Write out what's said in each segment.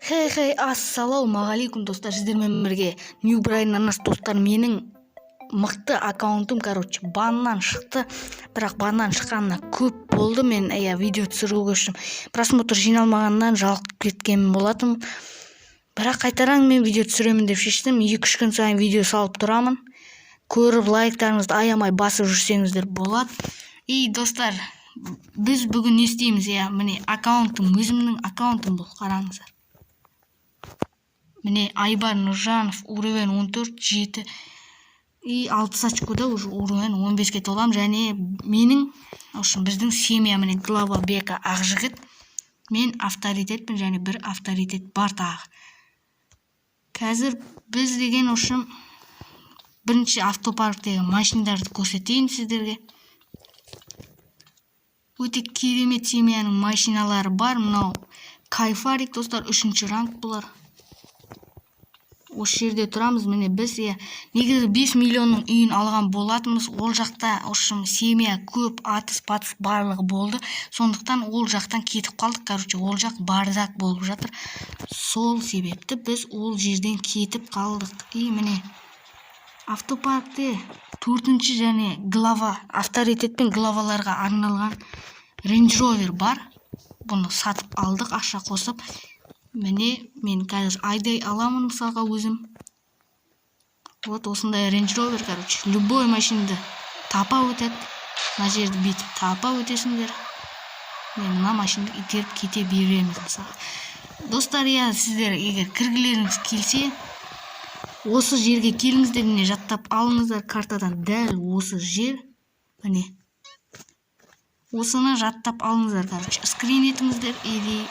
Хей, хей, ассалаумағалейкум, достар! Сіздермен бірге Ньюбрайен Анас. Достар, менің мықты аккаунтым, короче, баннан шықты. Бірақ баннан шыққанына көп болды. Мен, иә, видео түсіруге үшін просмотр жиналмағаннан жалығып кеткен болатынмын. Бірақ қайтадан мен видео түсіремін деп шештім. 2-3 күн сайын видео салып тұрамын. Көріп, лайктарыңызды аямай басып жүрсеңіздер болады. И, достар, біз бүгін не істейміз? Иә, міне, аккаунтым, өзімнің аккаунтым бұл, қараңыздар. Міне, Айбар Нұржанов, уровень 14, 7 и 6 очкода уже уровень 15-ке толамын. Және менің, в общем, біздің семья, міне, глава Бека Ақжігіт, мен авторитетпін және бір авторитет бар тағы. Қазір біз деген, в общем, бірінші автопарктегі машиналарды көрсетейін сіздерге. Өте керемет семьяның машиналары бар. Мынау кайфарик, достар, үшінші ранг бұлар. Осы жерде тұрамыз, міне, біз. Иә, негізі 5 миллионның үйін алған болатынбыз. Ол жақта, в общем, семья көп, атыс батыс барлығы болды, сондықтан ол жақтан кетіп қалдық. Короче, ол жақ бардак болып жатыр, сол себепті біз ол жерден кетіп қалдық. И міне, автопаркте төртінші және глава, авторитет пен главаларға арналған Рейндж Ровер бар. Бұны сатып алдық ақша қосып. Міне, мен қазір айдай аламын мысалға өзім. Вот осындай Рейндж Ровер, короче, любой машинаны тапа өтеді. Мына жерді бүйтіп тапа өтесіңдер. Міне, мына машинаны итеріп кете береміз мысалға. Достар, иә, сіздер егер кіргілеріңіз келсе, осы жерге келіңіздер. Міне, жаттап алыңыздар картадан, дәл осы жер. Міне, осыны жаттап алыңыздар, короче, скрин етіңіздер или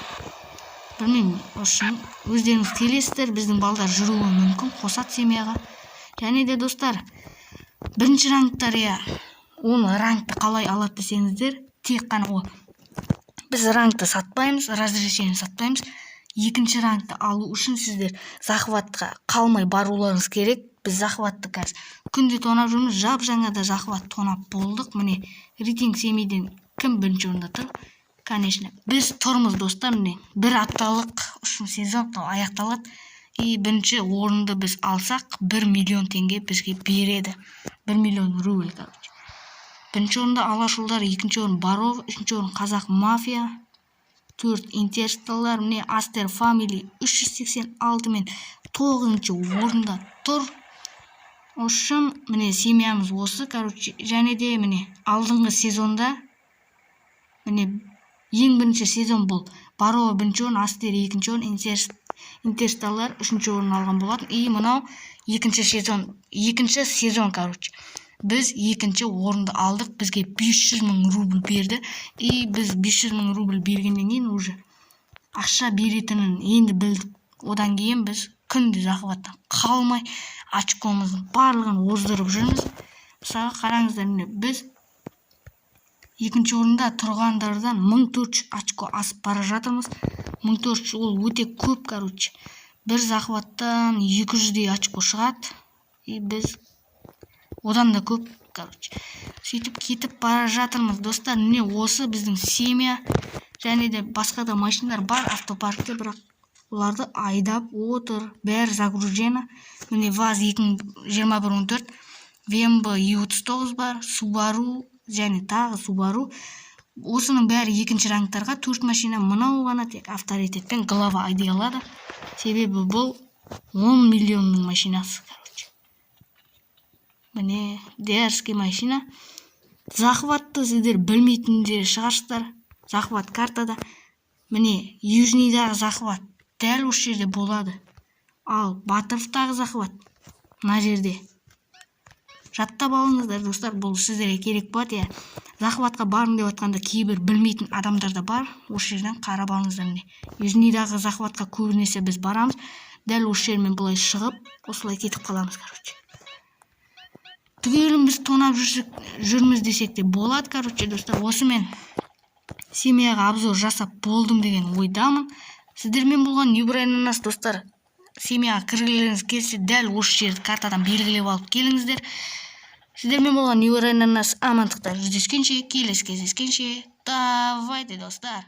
білмеймін. В общем, өздеріңіз келесіздер, біздің балдар жүруі мүмкін, қосады семьяға. Және де, достар, бірінші рангтар, иә, оны рангты қалай алады десеңіздер, тек қана ол біз рангты сатпаймыз, разрешение сатпаймыз. Екінші рангты алу үшін сіздер захватқа қалмай баруларыңыз керек. Біз захватты қазір күнде тонап жүрміз, жап жаңа да захват тонап болдық. Міне, рейтинг семейден кім бірінші орында тұр? Конечно, біз тұрмыз, достар. Міне, бір апталық үшін сезон аяқталады и бірінші орынды біз алсақ, 1 миллион теңге бізге береді, 1 миллион рубль. Короче, бірінші орында Алашұлдар, екінші орын Баров, үшінші орын Қазақ мафия, төрт Интерстеллар. Міне, Астер Фамили 386 мен тоғызыншы орында тұр. В общем, міне, семьямыз осы, короче. Және де, міне, алдыңғы сезонда, міне, ең бірінші сезон бұл Барова бірінші орын, Астер екінші орын, Интерстеллар үшінші орын алған болатын. И мынау екінші сезон, екінші сезон, короче, біз екінші орынды алдық, бізге 500 мың рубль берді. И біз 500 мың рубль бергеннен кейін уже ақша беретінін енді білдік. Одан кейін біз күнде захваттан қалмай очкомыздың барлығын оздырып жүрміз. Мысалға, қараңыздар, міне, біз екінші орында тұрғандардан 1400 очко асып бара жатырмыз. 1400 ол өте көп. Короче, бір захваттан 200-дей очко шығады и біз одан да көп, короче, сөйтіп кетіп бара жатырмыз. Достар, міне, осы біздің семья. Және де басқа да машиналар бар автопаркте, бірақ оларды айдап отыр, бәрі загружено. Міне, ВАЗ 2021 14, ВМБ Е39 бар, Субару және тағы Субару. Осының бәрі екінші рангтарға төрт машина. Мынау ғана тек авторитет пен глава айдай алады, себебі бұл 10 миллионның машинасы. Короче, міне, дерзкий машина. Захватты сіздер білмейтіндер шығарсыздар. Захват картада, міне, Южныйдағы захват дәл осы жерде болады, ал Батыровтағы захват мына жерде. Жаттап алыңыздар, достар, бұл сіздерге керек болады. Иә, захватқа барың деп жатқанда кейбір білмейтін адамдар да бар, осы жерден қарап алыңыздар. Міне, Южныйдағы захватқа көбінесе біз барамыз. Дәл осы жермен былай шығып, осылай кетіп қаламыз. Короче, түгелін біз тонап жүрсек, жүрміз десек те болады. Короче, достар, осымен семьяға обзор жасап болдым деген ойдамын. Сіздермен болған Ньюбрайн Анас. Достар, семьяға кіргілеріңіз келсе, дәл осы жерді картадан белгілеп алып келіңіздер. Сіздермен болған Ньюбрайн Анас. Амандықта жүздескенше, келесі кездескенше, давайте, достар.